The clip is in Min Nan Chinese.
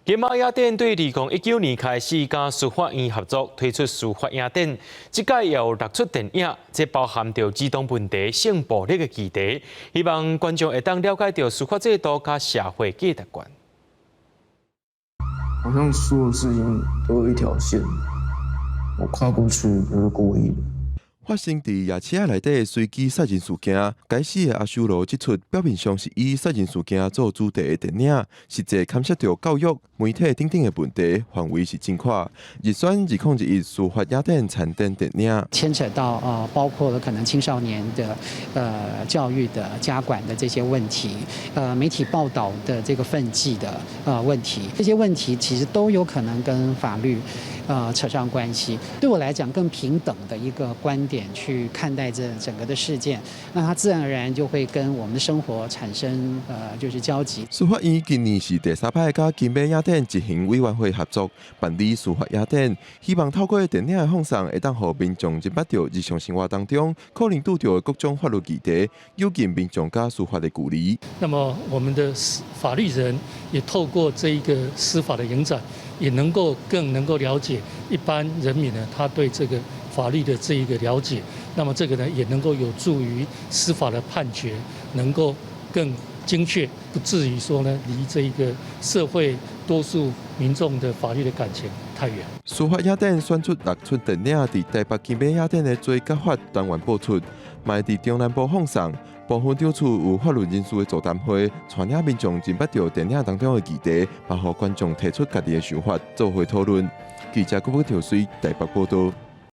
金馬影展對2019年開始佮司法院合作推出司法影展，這屆有六齣電影，這包含著兒童問題、性暴力的議題，希望觀眾會當了解著司法制度佮社會價值觀。好像所有事情都有一條線，我跨過去不是故意的。發生佇夜市仔內底隨機殺人事件，該死的阿修羅這齣表面上是以殺人事件做主題的電影，實際牽涉著教育、媒體等等的問題，範圍是真闊。入選2021司法影展參展電影，牽扯到包括了可能青少年的教育的家管的這些問題，媒體報道的這個分際的問題，這些問題其實都有可能跟法律扯上關係。對我來講，更平等的一個觀點去看待這整個的事件，那它自然而然就會跟我們的生活產生就是交集。司法院今年是第三擺佮金馬影展執行委員會合作辦理司法影展，希望透過電影的放送，會當予民眾認捌著日常生活當中可能拄著的各種法律議題，有近民眾佮司法的距離。那麼我們的法律人也透過這一個司法的影展，也能夠更能夠了解一般人民呢，他對這個法律的這一個了解，那麼這個呢，也能夠有助於司法的判決能夠更精確，不至於說呢，離這一個社會多數民眾的法律的感情太遠。司法影展選出六齣電影，佇台北金馬影展的最合法單元播出，嘛佇中南部放送。部分場次有法律人士的座談會，帶領民眾認捌著電影當中的議題，嘛予觀眾提出家己的想法，做伙討論。記者郭寶條水台北報道。